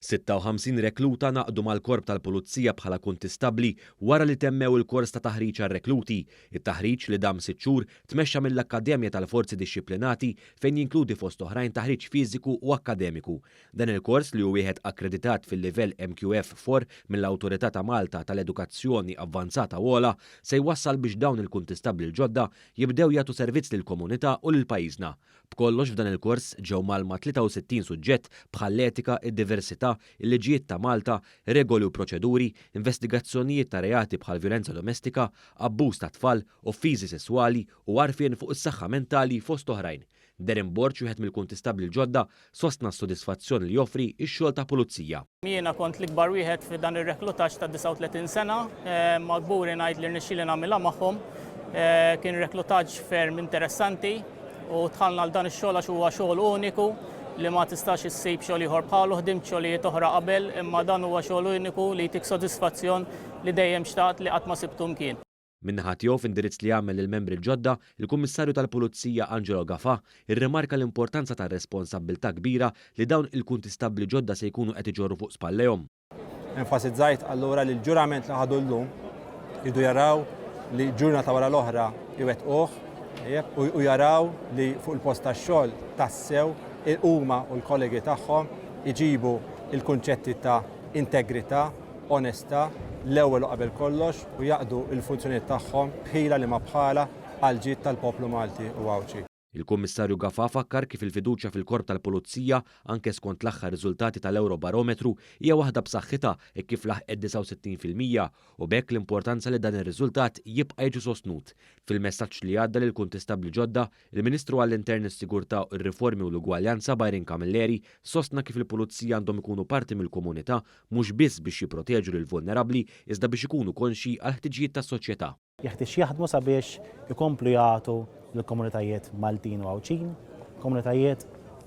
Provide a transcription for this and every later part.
56 rekluta ngħaqdu mal-Korp tal-Pulizija bħala kuntistabbli wara li temmew il-kors ta' taħriġ għar-rekluti. It-taħriġ, li dam 6 xhur, tmexxa mill-Akkademja tal-Forzi Dixxiplinati fejn jinkludi fost oħrajn taħriġ fiżiku u akkademiku. Dan il-kors, li hu wieħed akkreditat fil-livell MQF 4 mill-Awtorità ta' Malta tal-Edukazzjoni Avvanzata u Ogħla, se jwassal biex dawn il-kuntistabbli l-ġodda jibdew jagħtu servizz lill-komunità u lil pajjiżna. B'kollox, f'dan il-kors ġew mgħallma 63 suġġett bħall-etika, id-diversità, il-liġijiet ta' Malta, regoli u proċeduri, investigazzjonijiet ta' reati bħal violenza domestika, abbuż ta' tfal, offiżi sesswali u għarfien fuq is-saħħa mentali, fost oħrajn. Darren Borg, wieħed mill-kuntistabbli l-ġodda, sostna s-sodisfazzjon li joffri x-xogħol ta' pulizija. Jiena kont l-ikbar wieħed fi dan ir-reklutaġġ ta' 39 sena, ma kburi ngħid li rnexxieli nagħmilha magħhom. Kien reklutaġġ ferm interessanti u dħalna għal dan ix-xogħol għax huwa xogħol uniku li ma tistax issib xogħol ieħor bħalu. Ħdimt xogħlijiet oħra qabel, imma dan huwa xogħol uniku li jtik sodisfazzjon li dejjem xtaqt li qatt ma sibtu mkien. Min-naħa tiegħu, f'indirizz li għamel lill-membri l-ġodda, il-Kummissarju tal-Pulizija Angelo Gafa irrimarka l-importanza tar-responsabbiltà kbira li dawn il-kuntistabbli ġodda se jkunu qed iġorru fuq spallejhom. Enfasizzajt allura li l-ġurament li ħadu llum jridu jaraw li ġurnata wara l-oħra iwettquh u jaraw li fuq il-post tax-xogħol tassew huma u l-kollegi tagħhom iġibu il-kunċetti ta' integrità, onestà, l-ewwel u qabel kollox, u jaqdu il-funzjonijiet tagħhom b'ħila li ma bħala għal ġid tal-poplu Malti u Għawdxi. Il-Kummissarju Gafa fakkar kif il-fiduċja fil-Korp tal-Pulizija, anke skont l-aħħar riżultati tal-Eurobarometru, hija waħda b'saħħitha e kif laħqet 69% u b'hekk l-importanza li dan ir-riżultat jibqa' jiġi sostnut. Fil-messaġġ li għadda lil kuntistabbli ġodda, il-Ministru għall-Intern, is-Sigurtà, ir-Riformi u l-Ugwaljanza Byron Camilleri sostna kif il-pulizija għandhom ikunu parti mill-komunità, mhux biss biex jipproteġu lil vulnerabbli iżda biex ikunu konxi għal ħtiġijiet tas-soċjetà. Jeħtieġ jaħdmu sabiex ikomplu jagħtu lill-komunitajiet Maltin u Għawdxin komunitajiet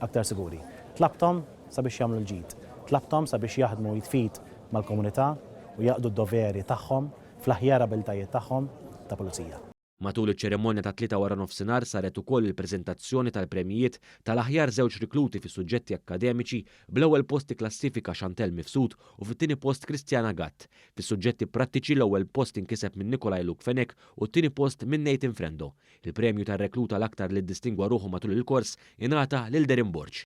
aktar siguri. Tlabthom sabiex jagħmlu l-ġid. Tlabthom sabiex jaħdmu id f'id mal-komunità u jaqdu d-doveri tagħhom fl-aħjar abiltajiet tagħhom ta' pulizija. Matul iċ-ċerimonja tat-3 wara nofsinhar saret ukoll il-preżentazzjoni tal-premjijiet tal-aħjar żewġ rikluti fi suġġetti akkademiċi, bl-ewwel post klassifika Chantel Mifsud u fit-tieni post Kristjana Gatt. Fis-suġġetti prattiċi, l-ewwel post inkiseb minn Nikolaj Luke Fenech u t-tieni post minn Nathan Frendo. Il-premju tar-rekluta l-aktar li ddistingwa ruħu matul il-kors ingħata lil Darren Borg.